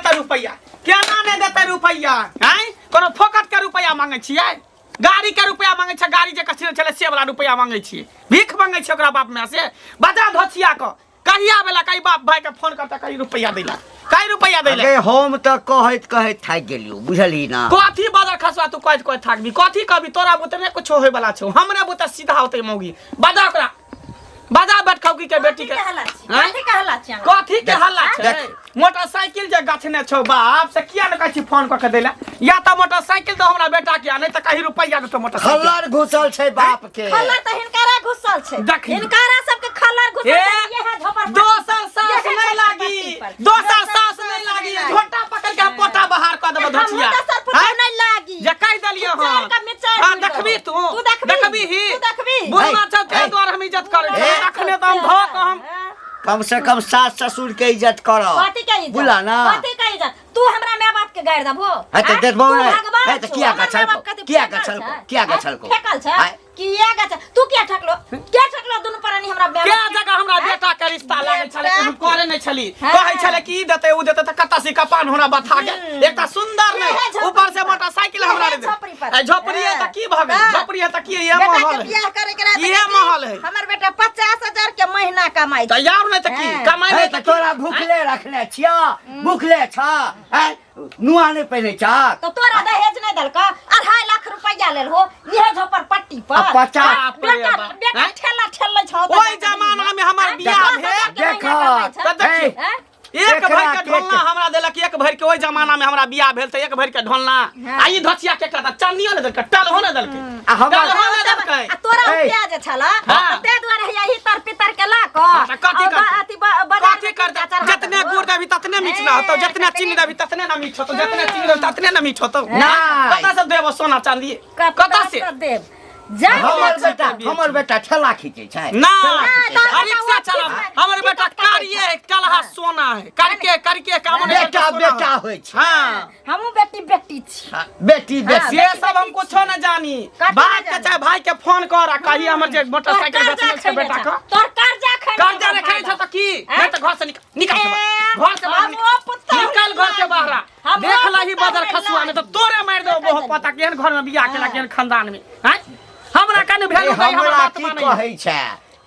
देतै रुपैआ, केना नहि देतै रुपैआ? आँय, कोनो फोकट के रुपैआ मांगै छियै? गाड़ी के रुपैआ मांगै छै, गाड़ी जे कछने छलै से वाला रुपैआ मांगै छियै? भीख मांगै छियै ओकरा बाप माय से? बजा धोछिया कऽ, कहिया बेला कही बाप भाई के फोन करता, कही रुपैआ दैला, कही रुपैआ दैला। अगे हम तऽ कहैत कहैत थाकि गेलियौ, बुझलही ना? कथी बदर खसुआ, तू कहैत कहैत थाकबी? कथी कहबी? तोरा बुते नहि कुछो होय वाला छौ, हमरे बुते सीधा होतै मौगी। बजा ओकरा, बजा बैठखौकी के बेटी के। कथी के हल्ला छी? आँय? कथी के हल्ला छी अहाँ? कथी के हल्ला छै? देख। मोटरसाइकिल जे गछने छौ बाप से, किया ने कहै छी फोन कऽ के दैला? या तऽ मोटरसाइकिल दो हमरा बेटा के, आ नहि तऽ कही रुपैआ देतौ मोटरसाइकिल। खल्लर घुसल छै बाप के। खल्लर तऽ हिनकारा घुसल छै। देखी। हिनकारा सबके खल्लर घुसल ए, छै, इएह झोपड़ पट्टी दोसर पर। सास इएह नहि झोपड़ लागी, पट्टी पर। दोसर सास नहि लागी, झोंटा पकड़ के हम पोटा बाहर कऽ देबो। हमहूँ धोछिया दोसर पुतहु आँय? नहि लागी। जे कहि देलियै खिचैड़ हन। के मिचाइ हाँ, बुझि देखबी रहौ। तू। तू देखबी? देखबी ही। तू देखबी? बुढ़वा छौ, हे, ताहि दुआरे हम इज्जत करै हे। छी। अखने तऽ हम धऽ कऽ हम कम से कम सास ससुर के इज्जत कर। कथी के इज्जत? बुला ना। कथी के इज्जत? तू हमरा माय बाप के गारि देबो? है तऽ आँय? देखबौ तू नहि। भगवान है तऽ छौ, किया हमर गछलको? माय बाप कथी किया फेकल गछलको? छै? किया आँय? गछलको? फेकल छै? आँय? किया गछल? तू किया ठकलो? किया ठकलो दुनू प्राणी हमरा माय के बाप के? जगह हमरा आँय? बेटा के रिश्ता लागै छलै, हम करे नहि छली। हाँ। कहै छलै कि ई देतै ओ देतै, तऽ कतऽ से कपान हमरा बथा गेल। एकटा सुंदर इएह नहि, झोपड़ी ऊपर से पर। मोटरसाइकिल हमरा इएह दे। झोपड़ी पर। आ झोपड़ी है तऽ की भऽ गेल? हाँ। झोपड़ी है तऽ की? इएह बेटा महल के है। बियाह करे के रहै तऽ इएह कहती, महल है। हमर बेटा 50,000 के महीना कमाइ तऽ यार नहि तऽ की हाँ। कमाइ है नहि तऽ तऽ की? तोरा भूखले रखने छिया, भूखले छ? हैं, नुआ नहि पहिने छ? तो तोरा दहेज नहीं देलका? 2.5 लाख रुपया लेल हो इहे झोपड़ पट्टी पर। आ 50 आ, बाप रे बेटा बाप। बेटा हैं? ठेला ठेलै छौ तऽ ओहि जाके जमाना में हमर हैं? बियाह 10,000 के देख। महीना कमाइ छै। तऽ देखियौ, हैं? एक एकरा भरि के के- ढोलना हमरा देलक, एक भरि के। ओहि जमाना में हमरा बियाह भेल तऽ एक भरि के ढोलना। हाँ। आ ई धोचिया के एकटा तऽ चांदियो ने देलकै, टलहो ने देलकै। आ हमर- टलहो ने देलकै। आ तोरा ए। उपया जे छल हाँ। तऽ ताहि दुआरे हैया ही तर पितर के लऽ कऽ हाँ, तऽ कथी आ करतै? अथी बाजार कथी में करतै? चढ़ा जतने देबो। गुड़ देबही ततने मीठ ना होतौ, ए, जतने ततने। चीनी देबही ततने ना मीठ होतौ, जतने चीनी देबही ततने ना मीठ होतौ। नहि। कतऽ से देबो सोना चांदी? कतऽ से? देब जा। हमर बेटा, हमर बेटा ठेला खींचै छै? ना। ठेला खींचै छै। आ रिक्शा चला हमर बेटा, कारिये है, कलहा सोना है, करके करके काम नहीं बेटा करके सोना बेटा है। होइ छै। हाँ। हमहूँ बेटी बेटी छी। बेटी बेटी। से सब हम कुछो न जानी। कथी बाप न के जानी? चाहे भाई के फोन कर आ कही हमर जे मोटरसाइकिल तोहर बेचने कर्जा छै बेटा खैने के। छौ। तोहर कर्जा खैने कर्जा छौ ने खाइ भाई छ तऽ की? आँय? नहीं तऽ घर से निकल, निकल से ए, बाहर। घर से बाहर हम निकल। ओ पुतहु निकल घर से बाहर। हम देख ओ लही पुतहु बदर नहि खसुआ ने तऽ लागी। तोरे मारि देबो। बहु पता केहन घर में बियाह केला, केहन खानदान में। आँय, हमरा कने ए, भेलू कही हमर हमरा बात की मानै। कहै छै?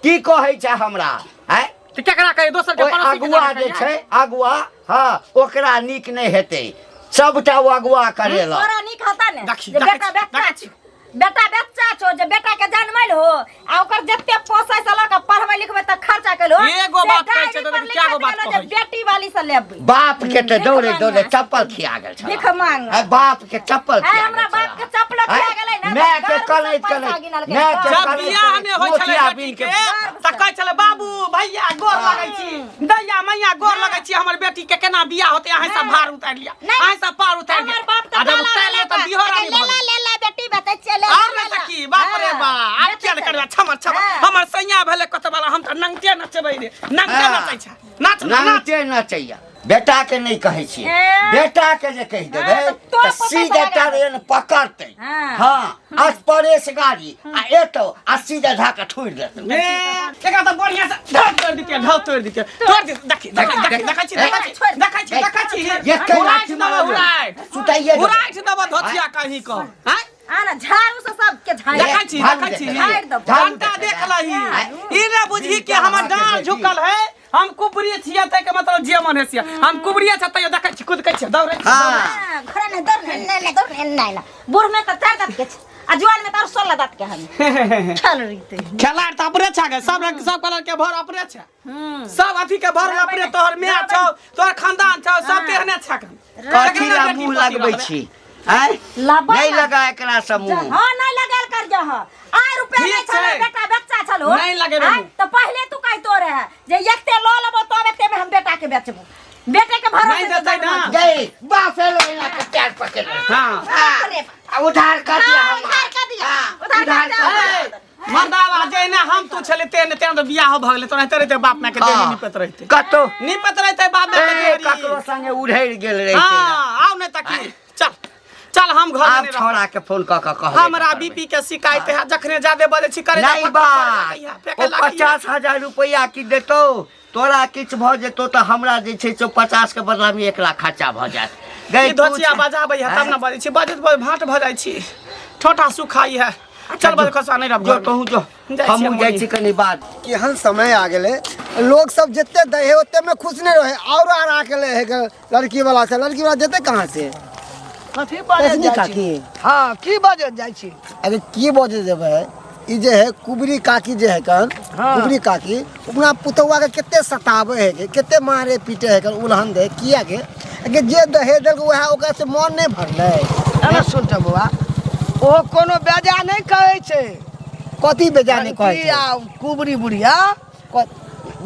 की कहै छै हमरा? आँय? तऽ केकरा कही? दोसर के ओहि पड़ोसी के अगुआ जाके जे कहियै? छै अगुआ, हँ, ओकरा नीक नहि हेतै, सबटा ओ अगुआ करेलक। तोरा नीक हता ने देखी, जे देखै बेटा छी, बच्चा देखै छी। छौ, बेटा बच्चा छौ, जे बेटा के जनमल हो आ ओकर जते पोसै से लऽ के पढ़बै लिखबै तक खर्चा कैल हो, एगो से बात कहै छै डायरी तऽ पर देखी क्या गो लिखैत बात गेलो जे कहै छै। बेटी वाली से लेबै। बाप के तऽ भीख दौड़े मांगना। दौड़े चप्पल खिया गेल छल। भीख मांगना। आय, बाप के चप्पल आय, खिया हमरा गेल बाप के छल। चप्पल खिया आय, गेलै ने, माय तऽ के गर्व से कनैत पैसा कनैत गिनलकै। माय के जब कनैत बियाह कनैत नहि होइ छलै मोतिया बेटी बीन के के तऽ कहै छलै बाबू भैया गोर लगै छी, दैया मैया गोर लगै छी, हमर बेटी के केना बियाह होतै? अहाँ सब भार उतारि लिअ, नहि। अहाँ सब पार उतारि लिअ। हमर बाप तऽ आ जब गाला उतारि लिअ तऽ लेलक, बिहो रानी ले भऽ ला गेल। ले ला बेटी बेचै छियै ले और ला, नहि तऽ ले की? ला। बाप रे हाँ, बा, आब बेचै किया नहि छै। करबै? छमर छमर हाँ। हमर सैया भेलै कत वाला, हम तऽ नंगटे नचबै रे, नंगटे हाँ। नचै छै, नाच ना, नाच। नंगटे नचैया। बेटा के नहि कहै छियै। ए। बेटा के जे कहि देबै हाँ, तऽ तोरा तऽ पता सीधे लगा देबै। ट्रेन पकड़तै। हाँ। हँ, अस्परेस गाड़ी आ एतौ आ सीधे धऽ कऽ ठुरि देतौ। ए, एकरा तऽ बढ़िया से ढाव तोड़ि दितियै, ढाव तोड़ि दितियै, तोड़ि दितियै। देखी देखी देखी, देखै छी, देखै छी, देखै छी, देखै छी। एकै उड़ाइठ लाठी देबो, मारल। उड़ाइठ सुताइए देबै। उड़ाइठ देबो धोतिया कहीं कह। आँय? आ ना झाड़ू से सबके झाड़ि देखै छी, झाड़ू देखै छी। देखै झाड़ि देबो। झाड़ू घंटा देखै देख लही। ई ने बुझही कि हमर डाँड़ झुकल है, हम कुबरी छियै, तै के मतलब जे मन है से। हम कुबरी छै तैयो देखै छी, कुदकै छियै, दौड़ै छियै। हाँ। हाँ, घरे नहीं दौड़ नहीं नहीं दौड़ नहीं नहीं ना बूढ़ में तो 4 दांत के छै, आ जुआन में तो और 16 दांत के हम खेल रहीते। खेलाड़ तऽ अपने छै गे, सब रंग सब कलर के भर अपने छै, सब अथी के भर अपने। तोहर माय छौ, तोहर खानदान छौ, सब तेहने छै। कथी ला मुँह लगबै छी? आँय? लबा नहि लगा एकरा से मुँह। हाँ, नहीं लगाल कर जा। हाँ, आय रुपया ठीक नहीं छल छै। बेटा बच्चा छल हो। नहीं लगेबै आँय, मुँह। तो पहले तू कहतो रहे जे एते ल लेबो तब एते में हम बेटा के बेचबो, बेटे के भरोसे नहीं देतै ना। गई बापे लोहिना के पैर पकड़ ले। हाँ। बाप रे बाप। आ उधार कर दिया हाँ, हमरा। उधार कर दिया। हाँ, उधार कर उधार दिया। कर दिया। ए, मर्दावा जहिना हम तू छले तेहने तेहने तऽ बियाह भऽ गेलै, तोरा रहते बाप माय के देरी हाँ। निपैत रहते, कतौ निपैत रहते बाप माय के ए, देरी। ककरो संगे उधरि गेल रहितै। हाँ, आउ नहि तऽ की? चल चल, हम घर में आब नहीं रहब। छौड़ा के फोन कऽ कऽ कहबे हमरा करबै। बीपी के शिकायत है, जखने ज्यादा बजै छी करे नहीं बात, ओ 50,000 रुपया की देतौ? तोरा किछु भऽ जेतौ तऽ हमरा जे छै से 50 के बदलामे 1 लाख खर्चा भऽ जायत गै। ई धोचिया तू- बजाबै है तब ने बजै छी, बजैत बजैत भाट भऽ जाइ छी, ठोटा सुखाई है। चल बज खसा नहीं रह जो तोहू जो। जाइ छी। हमहूँ जाइ छी कनि बाद। केहन समय आ गेलै, लोग सब जते दै है ओते में खुश नहीं रहे, और आरा के ले है लड़की वाला से, लड़की वाला देते कहाँ से? कथी बाजै कैसनी जाइ छी? काकी? हाँ, की बाजै जाइ छी? अरे की बजे देबै, ई जे है कुबरी काकी जे है कन। हाँ। कुबरी काकी अपना पुतौआ के कते सताबै है के, कते मारे पीटे है कन, उलहन दे किया के के जे दहेज देलक वएह ओकरा से मन नहीं भरलै। अरे सुन तऽ बौआ, ओ कोनो बेजा नहि कहै छै। कथी बेजा नहीं कहै की छै? आ कुबरी बुढ़िया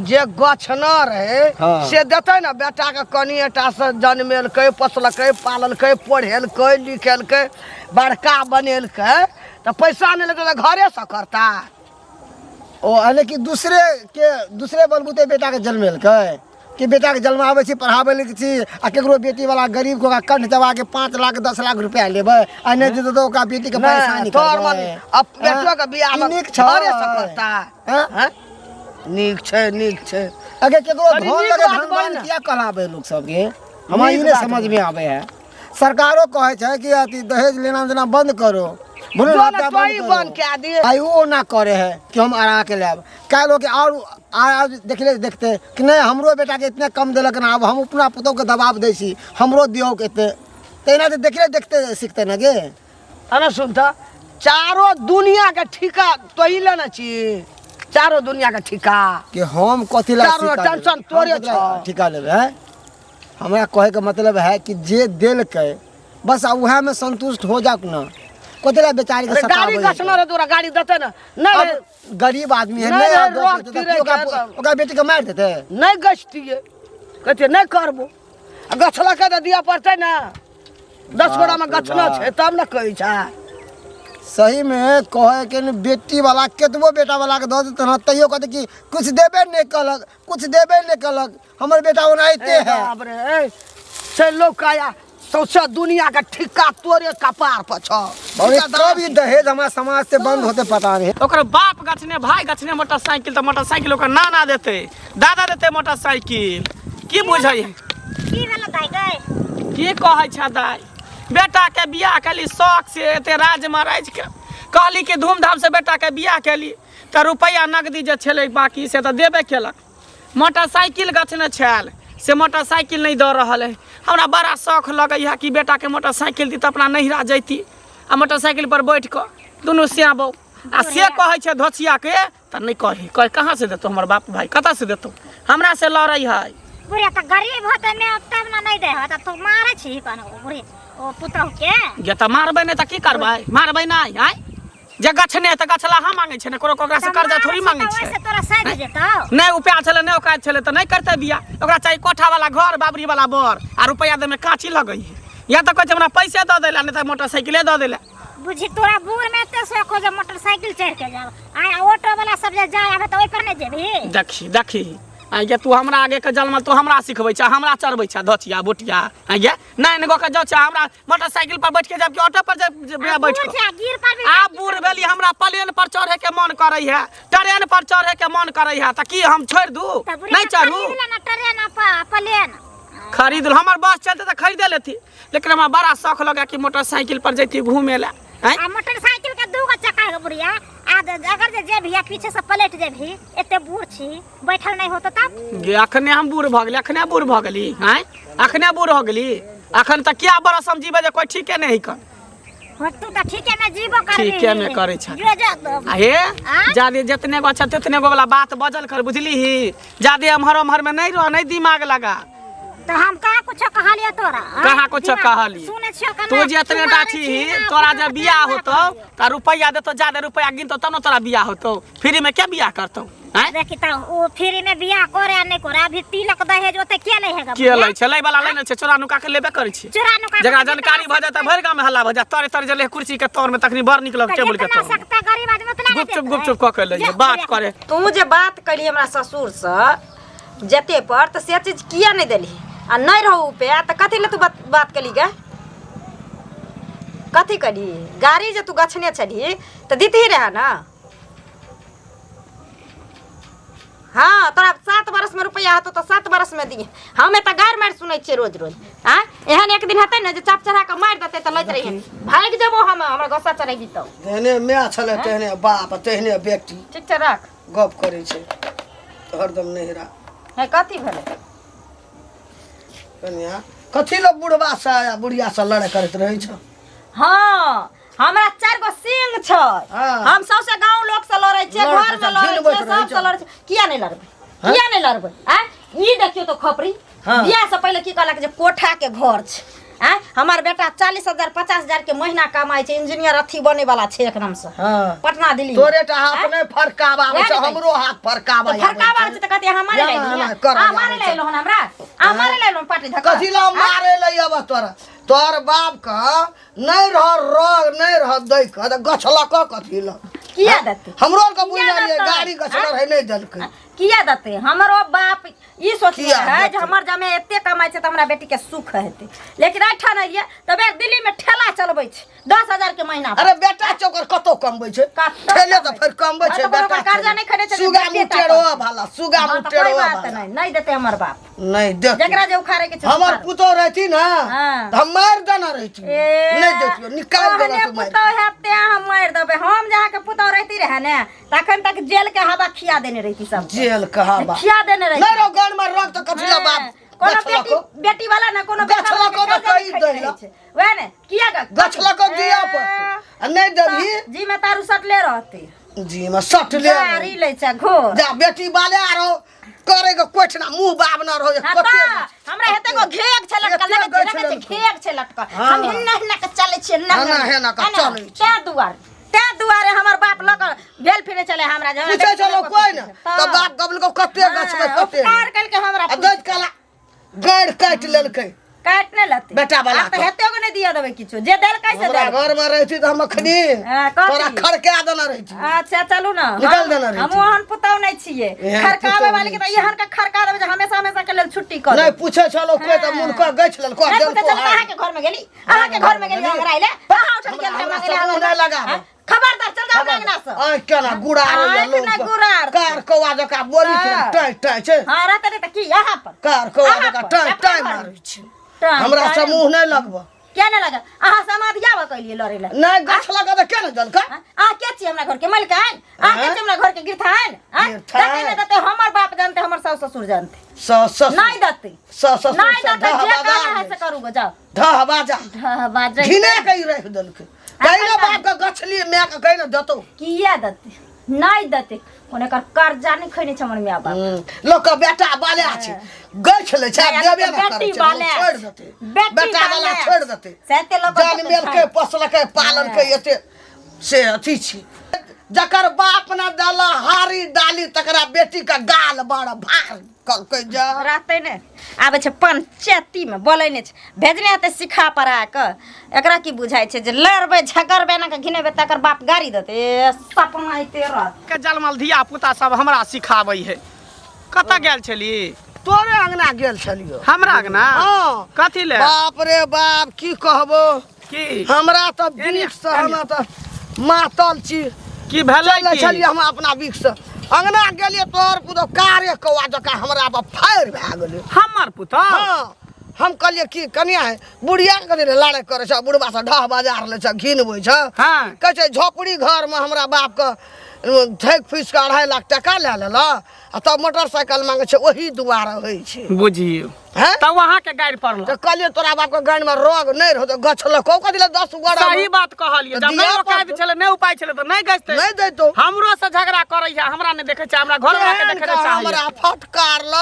जे गछना रहे से देतै ने बेटाके, कनिएटा से जनमेलकै, पोसलकै, पाललकै, पढ़ेलकै, लिखेलकै, बड़का बनेलकै, तऽ पैसा नहि लेतै तऽ घरेसँ करता? ओ यानी कि दूसरे के दूसरे बलबूते बेटा के जन्मेलकै कि बेटा के जन्माबै छी, पढ़ाबै लिखै छी, आ केकरो बेटी वाला गरीब के ओकरा कंठ दबा के 5 लाख 10 लाख रुपया लेबै आ नहि देतै तऽ ओकरा बेटी के परेशानी नहि तोहर करबै। मन अब बेटो के बियाह ई नीक छै? घरेसँ करता? हाँ? हैं? नीक छै, नीक छै। अगर केकरो कनी धन नीक लगे बात धनवान बोल ने। किया कहलाबै लोक सबके, हमरा ई नीक नहि बात। समझ में आबै है। सरकारो कहै छै कि अथी दहेज लेना देना बंद करो, भ्रूण जो हत्या ने बंद तोही करो। बंद कए दिए। आइ ओ ना करे है कि हम अड़ा के लायब काल्हि के और आ देखले देखते कि नहीं हमरो बेटा के इतने कम देलक ना, अब हम अपना पुतोह के दबाव दै छी, हमरो दियौ एते। तहिना तऽ देखले देखते सीखते ने गे। अरे सुन तऽ, चारो दुनिया के ठीका तोही लेने छी, चारो दुनिया के ठीका। कि हम कथी ला चारो ठीका टेंशन लेबै? तोरे हम कथी ला छौ। ठीका लेबै हैं? हमरा कहैके मतलब है कि जे देलकै बस आ उएह में संतुष्ट हो जाओ ना, कथी ला बेचारी के अरे गाड़ी सताबै है? गछना रहे तोरा गाड़ी देते ना नहीं? अब गरीब आदमी है। नहीं, नहीं नहीं, अब रोक देतै तऽ तिरै ओकरा के तऽ- ओकरा बेटी के मारि देतै? नहीं गछतिए, कहतिए नहीं करबो, आ गछलकै तऽ दिअ पड़तै ने। 10 गोरा में बाप रे गछना बाप। छै तब ने कहै छै। सही में कहे के न, बेटी वाला केतबो बेटा वाला के दऽ देतै ने तैयो कहतै कि कुछ देबे नहीं कलक, कुछ देबे नहीं कलक, हमर बेटा ओनाहिते ए है। बाप रे, ए, से लोग आया सौंसे दुनिया के ठिक्का तोरे कपार पर छौ। और कब ई दहेज हमारा समाज से बंद होते पता नहीं। ओकर बाप गछने, भाई गछने मोटरसाइकिल तऽ मोटरसाइकिल ओकर नाना देतै, दादा देतै मोटरसाइकिल? की बुझै? की भेल दाइ गै? की कहै छै दाइ, बेटाके बियाह केली शौक से, एते राज महाराज के कहली कि धूमधाम से बेटाके बियाह केली, तऽ रुपैआ नगदी जे छलै बाकी से तऽ देबे केलक, मोटरसाइकिल गछने छल से मोटरसाइकिल नहि दऽ रहल है। हमरा बड़ा शौक लगैए कि बेटाके मोटरसाइकिल दी तऽ अपना नैहरा जैती आ मोटरसाइकिल पर बैठ कऽ दुनू सियाबौ, आ से कहै छै धोसियाके तऽ नहि कही कहे कहाँ से देतौ, हमर बाप भाई कतऽ से देतौ, हमरा से लड़ै है। बुढ़िया तऽ गरीब होतै मैं तब ने नहि दै होत, तू मारै छी कोन ओ बुढ़ी ओ पुतहु के? गे तऽ मारबै नहि तऽ की करबै? मारबै नहि? आँय, जे गछने तऽ गछलाहा मांगै छै ने, कोनो ओकरा से कर्जा थोड़ी मांगै छै। ओइसे तोरा सधि जेतौ। नहि उपाय छलै, नहि औकात छलै तऽ नहि करतै बियाह। ओकरा चाही कोठा वाला घर, बाबरी वाला बर, आ रुपैआ दैमे काँची लगै है, या तऽ कहै छै हमरा पैसे दऽ दै लए, नहि तऽ मोटरसाइकिले दऽ दै लए। बुझी तोरा बूढ़ में एते शौक हो जे मोटरसाइकिल चढ़ के जाब, आय ऑटो वाला सब जे जाय आबे तऽ ओहि पर नहि जेबही? देखी देखी, आइ गे तू हमरा आगे के जलमल, तू हमरा सिखबै छ, हमरा चढ़बै छ धोचिया बोटिया? आइ गे नाइन गो के जाउ छ, हमरा मोटरसाइकिल पर बैठ के जाब कि ऑटो पर जाब बैठ बूढ़ के? छै आ गिर पर भी। आब बूढ़ भेली, हमरा प्लेन पर चढ़े के मन करै है, ट्रेन पर चढ़े के मन करै है, तऽ की हम छोड़ि दू? तऽ बुढ़िया नहि चढ़ू? खरीद ले ना ट्रेन आ प्लेन। खरीद हमर बस चलते तऽ खरीदे लेती, लेकिन हमरा बड़ा शौक लगा कि मोटरसाइकिल पर जैती घूमे ला। आँय? आ मोटरसाइकिल के दू गो चक्का है बुढ़िया, आ अगर जे जेबही आ पीछे से पलट जेबही, एते बूढ़ छी, बैठल नहीं होतो तब? गे अखने हम बूढ़ भऽ गेली? अखने बूढ़ भऽ गेली? आँय, अखने बूढ़ हो गेली? अखन तऽ क्या बरस हम जीबै जे कोई ठीके नहीं कर। हो तू तऽ ठीके में जीबो करबी। ठीके में करै छै। जो जो। आ हे। आँ? जादे जितने गो छै तितने गो वाला बात बजल कर, बुझली ही? जादे एम्हर ओम्हर में नहीं रह, नहीं दिमाग लगा। तऽ हम कहाँ कुछो कहलियो तोरा, आँ? कहाँ कुछो दिमाग- कहली? सुनै छियो कना? तू जितने टा मारै छी छी ना, तोरा अपना जब बियाह अपना होतौ तऽ रुपैआ देतौ, जादे रुपैआ गिनतौ तब ने तोरा बियाह होतौ, फ्री में क्या बियाह करतौ? आँय? देखी तऽ ओ फ्री में बियाह करे आ नहि करे, अभी तिलक दहेज ओते के लै है गे? के लै छै? लै वाला लै ने छै, चोरा नुका के लेबे करै छै। चोरा नुका के जकरा जितना जानकारी भऽ जाए तऽ भरि गाँव में हल्ला भऽ जाए, तरे तरे जले कुर्सी के तर में तखनी बड़ निक लग तऽ टेबुल के जितना तर में। सकता गरीब आदमी उतना ने गुपचुप देतै। गुपचुप कऽ के लै जे बात करे। तू जे बात करी हमरा ससुरसँ जते पर तऽ से चीज किया नहि देलही? आ नहि रहू रुपया तऽ कथी लए तू बात बात कली गे? कथी करी? गाड़ी जे तू गछने छलही तऽ दितही रहे ने। हाँ तोरा 7 बरस में रुपया हेतौ तऽ 7 बरस में दिहे। हमे तऽ गारि मारि सुनै छियै रोज रोज। आँय एहन एक दिन हेतै ने जे चाप चढ़ा कऽ मारि देतै तऽ लैत रहिहे। भागि जेबो हम, हमरा गुस्सा चढ़ेबी तऽ। जेहने माय छलै तेहने बाप तेहने बेटी। ठीक छै राख। गप करै छै हरदम नहिरा। हे कथी भेलै? कनिया कथी लए बुढ़बा से आ बुढ़िया से लड़ाइ करैत रहै छ? हाँ हमरा 4 गो सिंह छै। हाँ। हम सबसे गांव लोग से लड़ै छियै, लड़ै घर में छै, लड़ै झिनबैत छियै, रहै सबसे छै। लड़ै छियै। किया नहि लड़बै? किया नहि लड़बै? आँय ई देखियौ तो खपरी। हाँ। बियाह से पहिले की कहलक जे कोठा के घर छै। आँय हमर बेटा 40,000 50,000 के महीना कमाइ छै, इंजीनियर अथी बने वाला छै एकदम से। हाँ। पटना दिल्ली। तोरे टा हाथ नहि फरकाबा आबै वएह छै, ने कहै हमरो हाथ फरकाबा तऽ फरकाबा आबै छै तऽ कहतै अहाँ मारे या लए ना, एलियै। ना, करऽ अहाँ मारे आबै लए छै। एलहुँ हन हमरा? अहाँ मारे लए एलहुँ पाटी धक्का? कथी लए मारे लए अबऽ तोरा? तोहर बाप के नहि रह रंग नहि रह दै के तऽ गछलक कथी लए? किया देतै? हमरो आरके किया बुझल रहै देतै? गाड़ी गछल रहै नहि देलकै। किया देतै? हमरो बाप ई सोचने किया रहै जे देतै? हमर जमे एते कमाइ छै तऽ हमरा बेटी के सुख हेतै, लेकिन एहिठाम एलियै तऽ बे दिल्ली में ठेला चलबै छै 10,000 के महीना पर। अरे बेटा छै ओकर कतौ कमबै छै? कतौ ठेले तऽ कमबै फेर कमबै हँ, छै तऽ कोनो बेटा ओकर कर्जा छै। नहि खरीदै छै, सुगा बेटे टा मुटेरो पर। भाला, सुगा हँ, तऽ मुटेरो कोइ बात भाला। नहि, नहि देतै हमर बाप। नहि देतै। जकरा जे उखाड़े के छै हमर उखाड़ो। पुतोह रहती ने हाँ। तऽ हम मारि देने रहिती। ए, नहि देतियो, निकालि देने ओहने तू मारि। पुतोह हेतै हम मारि देबै। हम जे अहाँके पुतोह रहिती रहै ने तखन तक जेल के हवा खिया देने रहिती सब। जेल के हवा खिया देने रहिती। नहि रौ गान में रख तऽ कथी लए बाप कोनो गछलको? बेटी बेटी वाला ना कोनो बेटा वाला के गछलको तऽ कर्जा कहि नहि दै खैत लए। रहै छै। वएह ने किया गछलको दिअ पड़तौ आ नहि देबही जी में तारू सटले रहतै। जी में सटले गाड़ी लै छै घोर। जा बेटी वाले आरो करे के कोठना मुंह बाबना रहो जे हाँ कते तऽ, गाछ। हमरा हेतै गो घेग छै लटकल, एते लगै छै, गाछ लगै छै लटकल। घेग छै लटकल। हाँ। हम हिन्ना हिन्ना के चलै छियै, हिन्ना हिन्ना हिन्ना के है ना? चलै छियै। तैं दुआरे हमर बाप लऽ कऽ भेल फिरै छलै हमरा जे हमरा पूछै बेटी छलौ लऽ कऽ कोइ ने पूछै। तऽ बाप गबलको कते गाछ में हाँ, कते उपकार केलकै हमरा आ दैत कला गाड़ि काटि लेलकै। काटि नहि लेतै। बेटा वाला आब तऽ के। हेतै गो नहि दिअ देबै किछो, जे देलकै से हमरा देलकै। घर में रहती तऽ हम अखनी हाँ, कथी? तोरा खड़का देने रहती। अच्छा चलू ना, निकाल देने रहती। हम ओहन पुतहु नहि छियै। एहन खड़काबै पुतहु वाली के नहि तऽ एहन के खड़का देबै जे हमेशा हमेशा के लेल छुट्टी कऽ नहि देबै। पूछै छलौ कोइ तऽ हाँ। मुनका गछि लेलको नहि पूछै देलको छलौ तऽ हारि। अहाँके घर में गेली, अहाँके घर में गेली अंगड़ाइ ले, अहाँ उठल गेल हमरा हमरा सब मुँह नहि लगाबऽ। हाँ? खबरदार चल जाओ अंगना से। आँखि केना गुड़ार होइया आँखि लोक नहि गुड़ार। कार कौआ जकाँ बोली छै हाँ। टाँय टाँय छै। हाँ रहतै नहि तऽ की यहाँ पर कार कौआ अहाँ जकाँ पर, टाँय अपना टाँय घर में। मारै छै। टाँय, हमरा टाँय। से मुँह नहि लगबऽ। किया नहि लगल? अहाँ समाधिया भऽ कऽ एलियै लड़ै लए। नहि गाछ लगा तऽ किया नहि देलकै? हाँ? अहाँ के छी हमरा घर के मलिकाइन? अहाँ के छी हमरा घर के गिरथाइन? हाँ? गिरथाइन। देतै नहि देतै हमर बाप जानतै, हमर सासु ससुर जानतै। सासु ससुर नहि देतै। सासु ससुर नहि से देतै, ढह जे बाजार कहना है नहि से करू गो, जाउ। ढह बाजा। ढह बाजा। घिना के ई राखि देलकै। कहि ने बाप के गछली माय के कहि ने देतौ। किया देतै? नहि देतै। कोनो एकर कर्जा नहि खैने छै हमर my बाप। लोक के बेटा बाले छै गछ लै छै नहि, देबे ने बेटी करै छै, बाले लोक छोड़ि देतै। बेटी बेटा वाला बाले। छोड़ि देतै। से एते लोक जान मेलकै पोसलकै पाललकै एते से अथी छी। जकर बाप न देला हारी डाली तकरा बेटी के गाल बड़ भार कहलकै जा। रहतै ने आबै छै पंचायती में बोलै नहि छै, भेजने हेतै सिखा पढ़ा कऽ। एकरा की बुझाइ छै जे लड़बै झगड़बै एना कऽ घिनेबै तकर बाप गारि देतै। ए सपना एते रहत के जलमल धिया पुता सब हमरा सिखाबै है। कतऽ गेल छली? तोरे अंगना गेल छलियो। हमरा अंगना? हाँ। कथी ले? बाप रे बाप की कहबो की हमरा तऽ एने, बीख से हमरा तऽ मातल छी। की भेलै? चलै की छलियै हम अपना बीख से अंगना गेलियै तोहर पुतोह कारे कौआ जकाँ हमरा पर फायर भए गेलै। हमर पुतोह? हाँ। हम कहलियै की कनिया है बुढ़िया के कथी लड़ाइ करै छै, बुढ़बा से ढह बाजार लै छै घिनबै छै। हाँ। कहै छै झोपड़ी घर में हमरा बाप के ठकि फुसि के 2.5 लाख टका लए लेलक आ तब मोटरसाइकिल मांगे छै, ओही दुआरे होइ छै। बुझियौ हैं? तब अहाँके गारि पड़ल। तऽ कहलियै तोरा बाप के गानि में रोग नहि रहौ तऽ गछलको कथी लए 10 गोरा सही बात कहलियै, तऽ जब नहि दिअ औकात पड़तौ। छलै, नहि उपाय छलै तऽ नहि गछतै। नहि दैतौ। हमरो से झगड़ा करै है, हमरा नहि देखै छै, हमरा घर वाला के केहन देखै के चाहैया। हमरा फटकार ल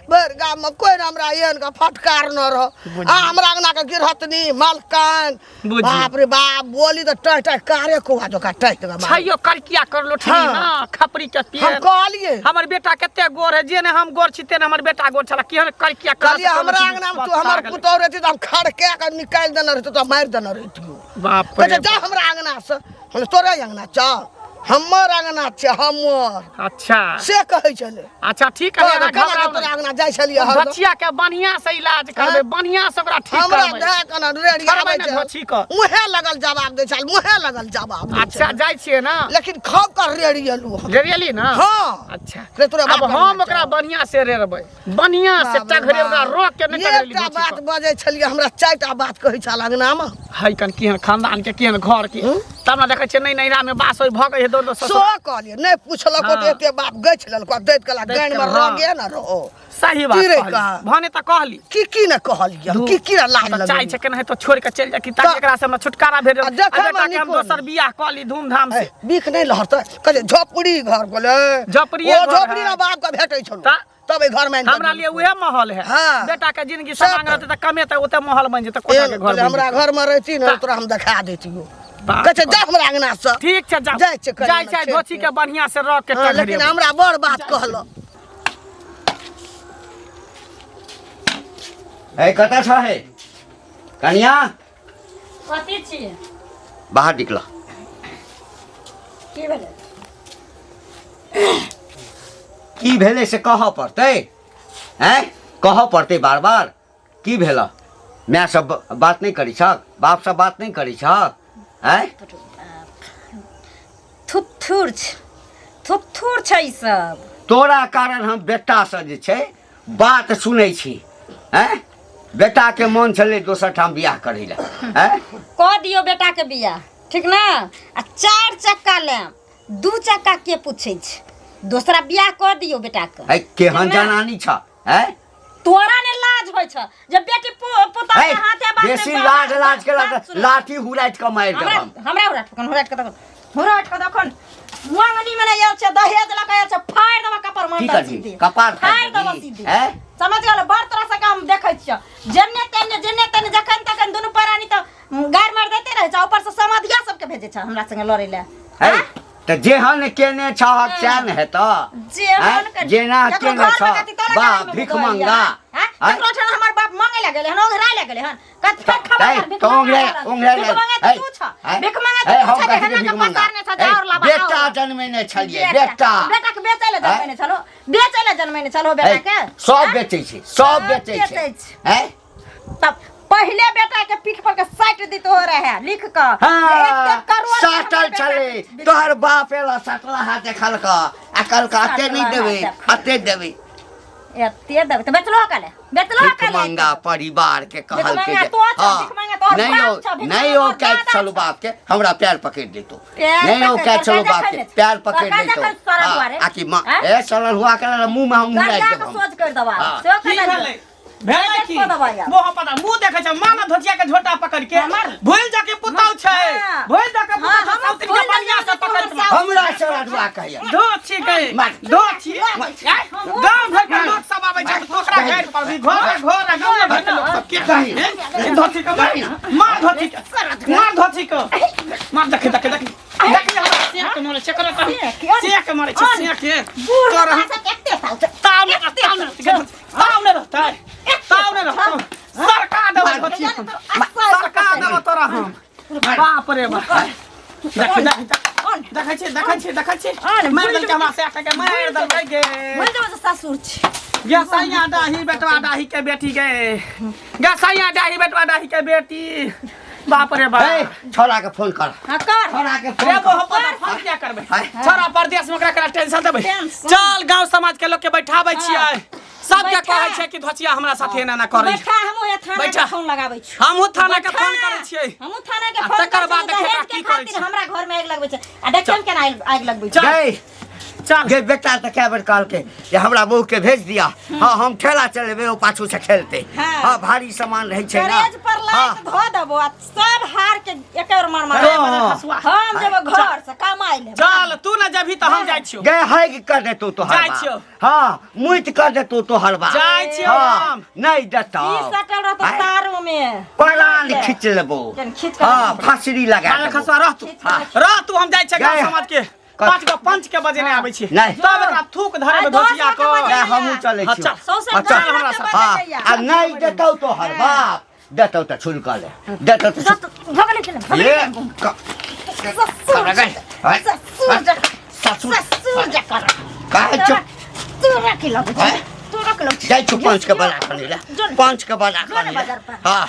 भरि गाम में कोइ हमरा एहन के फटकार न रह। आ हमरा अंगना के गिरहतनी मालकान बुझियौ। बाप रे बाप बोली तऽ टह टह कारे कौआ जकाँ टह टह मारै। छैयो करकिया करलो ठीक हाँ। ना खपरी के हम पेड़। कहलियै हमर बेटा कते गोर है, जे ने हम गोर छी ते ने हमर बेटा गोर छला, केहन करकिया करल कहलियै हमरा अंगना में तू हमर पुतोह रहती तऽ हम खड़के के निकालि देने रहितौ, तऽ मारि देने रहितियौ। बाप कहै रे छै, जा हमरा अंगना से। हम तोरे अंगना चल। हमर अंगना छै हमर। अच्छा। से कहै छलै। अच्छा ठीक है, केना घबराउ के तोरा नहि। अंगना जाइ छलियै हरदम? धोछिया के बढ़िया से इलाज करबै, बढ़िया से ओकरा ठीक हमरा करबै। दए के ने रेड़ी करबै आबै ने छै। धोछी के। मुँहे लगल जवाब दै छल, मुँहे लगल जवाब दै अच्छा छल। जाइ छियै ने? लेकिन खाउ कर रेड़ी एलहुँ हम। रेड़ियली ने? हाँ। अच्छा। रे तोरा अब बाप हम अंगना ओकरा जाउ। बढ़िया से रेड़बै, बढ़िया से बाप रे टघरे ओकरा बाप। रोक के नहि टघरेली एकटा धोछी बात के। बजै छलियै, हमरा चारिटा बात कहै छल अंगनामे। है कन केहन खानदान के केहन घर के, तब ने देखै छियै नहि नैहरा मे बास होय भऽ गेल दौड़ दौड़ सो ससुर। कहलियै नहि पुछलक हाँ। तऽ एते बाप गछि लेलको दैत कला दैत गानि मे कला, हाँ। रगे ने रहो। सही बात की रे कहली। कहा? भने तऽ कहली। की की ने कहलियै हम, की की ने लाज तऽ चाहै लगेलियै। छै केनाहितो छोड़ि कऽ चलि जाय कि ताकि तऽ- एकरा से हमरा छुटकारा भेट आ देखै मे बेटा के हम नीको दोसर बियाह कऽ ली धूमधाम से। ए, बीख नहि लहरतै कहै झोपड़ी घर बोले। झोपड़िए ओ घर झोपड़ी है। ने बाप के भेटै छलो तऽ- तब एहि घर मे आनि कऽ हमरा लिए उहे महल है। हाँ। बेटा के जिंदगी सब समांग रहतै तऽ कमेतै ओते महल बनि जेतै, कोठा के एहन घर बनि हमरा जेतै। घर मे रहती ने तऽ- तोरा हम देखा देतियो। बाप कहै छै रे। जा हमरा अंगना से। ठीक छै जाउ। जाइ छै कनी जाइ छै खेत धोछी के बढ़िया से रख के हाँ, टघरेबै। लेकिन हमरा बड़ बात कहलक। ए कतऽ छ हे कनिया? कथी छी? बाहर निकल। की भेलै? की भेलै से कहऽ पड़तै? हैं कहऽ पड़तै बार बार? की भेल? माय सब बात नहि करै छक, बाप सब बात नहि करै छक? हैं थुथुर छै, थुथुर छै ई सब। तोरा कारण हम बेटासँ जे छै बात सुनै छी। हैं बेटाके मन छलै दोसर ठाम बियाह करै लए। हैं कऽ दियौ बेटाके बियाह, ठीक ने? आ 4 चक्का लेब, 2 चक्का के पूछै छै? दोसरा बियाह कऽ दियौ बेटाके। है केहन ठीक ने? जनानी छ? हैं तोरा ने लाज होइ छ जे बेटी पुतोह है, के हाथे बात बेसी लाज लाज के लाज लाठी हुराइत के मारि देब हमरा हम। हमरा हुराट कन, हुराट के देखन, हुराट के देखन। मंगनी में नहि आयल छै, दहेज लऽ के आयल छै। फाड़ि देबऽ कपार की मंडल करबही? सीधे। कपार फाड़ि फाड़ि देबऽ देबही? सीधे। हैं? समझ गेल? बड़ तोरा सबके हम देखै छियौ, जेन्ने तेन्ने जेन्ने तेन्ने जखन तखन दुनू प्राणी तऽ गारि मारि दैते रहै छै, ऊपर से समधिया सबके भेजै छै हमरा संगे लड़ै लए। है तऽ जेहन केने छहक सएह ने हेतऽ। जेहन आँय? जेना केकरो केने घरमे छह गति तोरा बा गाड़ीमे भीख बुझल मंगा। यऽ, आँय? आँय? केकरो ठाम हमर बाप मांगे लए गेलै हन, ओंघराय लए गेलै हन। कत फेर खबर है, कर, भीख तो मंगा ओंघराय- रहल। ओंघराय भीख लए- मंगे तऽ है, तू छह। है, भीख मंगे है, तऽ तू हम छह, कथी जेहना भीख के मंगा? पसारने छह, है, जाओ लाबा, बेटा आओ। जनमेने छलियै, बेटा। बेटा। बेटा के बेचै लए आँय? जनमेने छलहो, बेचै लए जनमेने छलहो बेटा है, के। सब आँय? बेचै छै, सब सब बेचै छै। बेचै छै। है? तब पहिले बेटा के पीठ पर के साटि दितो रहे लिख क। हाँ, साटल छलै तोहर बाप एला सटला हाथ देखलक आ कहलक अते नहि देबै अते देबै। एते देबै तऽ बेचलो कले, बेचलो भीख कले। मंगा परिवार के कहलकै मंगा जे तो छौ, हाँ, भीख मंगा तोहर नहीं बाप हो छौ, भीख नहीं मंगा हो तोहर कैद दादा छलू छौ। बाप के हमरा पैर पकड़ लेतो। पैर नहीं हो पकड़, कैद छलू सरकार बाप के जखन ने- पैर पकड़ सरकार लेतो। जखन सड़ल हाँ, हुआ रे। आ कि माँ आँय? ए सड़ल हुआ के मुंह में हम मुँह गंगा लागि के देब हम। सोच कर दबा हाँ। सेहो की कर भेलै? भेलै की? देखो दबाई आब। मोह पता मुंह देखै छै माँ ने धोतिया के झोटा पकड़ के हमर। भूल जाके पुतौ छै, हाँ। भूल जाके पुतौ हाँ, छै, हमर साउथ के भूल बढ़िया से जाके पकड़ के हमर हमरा सड़ल हुआ कहैया। धो छी गई, मार। धो छी। गांव भर के लोग सब आबै छै तोकरा घर पर भी घर घर आ गांव भर के लोग सब के दही। धोती के मार, मार धोती के, मार धोती के मार। देख देख देख देख, हमरा सिया के मारे छै, कर सिया के मारे छै, सिया के बूढ़ तोरा हमरा सबके एते साल छै। ताव ने ताव ने ताव ने रहतै, ताव ने रहतौ। सरका देबै धोती, सरका देबै तोरा हम। बाप रे बाप, देख देख देखै छी देखै छी देखै छी, मारि देलकै हमरा से के मारि देलकै गे। भूल जेबो जे ससुर छी। गे सैया डाही बेटवा डाही के बेटी गे, गे सैया डाही बेटवा डाही के बेटी। बाप रे बाप। ए छोरा के फोन कर। हाँ, कर। छोरा के रे फोन बो कर। पर फोन किया करबै? हाय। छोरा परदेश में ओकरा करा टेंशन देबै? टेंशन। चल गांव समाज के लोग के बैठाबै छियै, सबके बैठा। कहै छै कि धोचिया हमरा साथे एना ना करै। बैठा, हमहूँ यहाँ थाना के बैठा। फोन लगाबै छी। हमहूँ थाना के बैठा। फोन करै छियै। हमहूँ थाना के आ फोन तकर करै बाद छियै, देखियौ दहेज ओकरा के की करै खातिर छै। हमरा घर में आगि लगबै छै आ देखियौ केना आगि आगि लगबै छै। चल। गई चल गे बेटा तऽ कए बेर कहलकै जे हमरा बहू के भेज दिया, हाँ हम ठेला चलेबै, ओ पाछू से खेलतै। हाँ। हाँ भारी सामान रहै छै ना। करेज पर हाँ। लात धो देबो आ सब हार के एके बेर मार मार। अरे बड़ा खसुआ। हम जेबो घर से कमाइ ले। चल तू ना जबही तऽ हम जाइ छियौ। गे है कि कर देतौ तोहर जाइ बाप। छियौ। हाँ मुइत कर देतौ तोहर बाप। जाइ छियौ हाँ, हम। नहि देतौ। की सटल रहतौ आँय? तारू में? पलान खींच लेबो। केन खींच के हाँ लेबो। फांसरी लगा अरे देबो। खसुआ रह तू, हाँ। रह तू, हम जाइ छियै गाँव गए। समाज के 5 गो पंच के बजेने आबै छी। नहि। तब एकरा थूक धरेबै आइ दस धोतिया गो के के। बजेने नहि, हमहूँ चलै हाँ, छियौ। चल। सौंसे हाँ, चल। गाँव हमरा के साथ। हाँ बजेने आ नहि देतौ तोहर बाप, देतौ तऽ छुलकल देतौ तऽ भगले के ये ससुर गए। ससुर जकाँ। की लगै छै हैं? तोरा की लगै छै जाइ छु पंच के बला कनी ला जो ने। पंच के बला जो ने कनी बाजार पर। हाँ।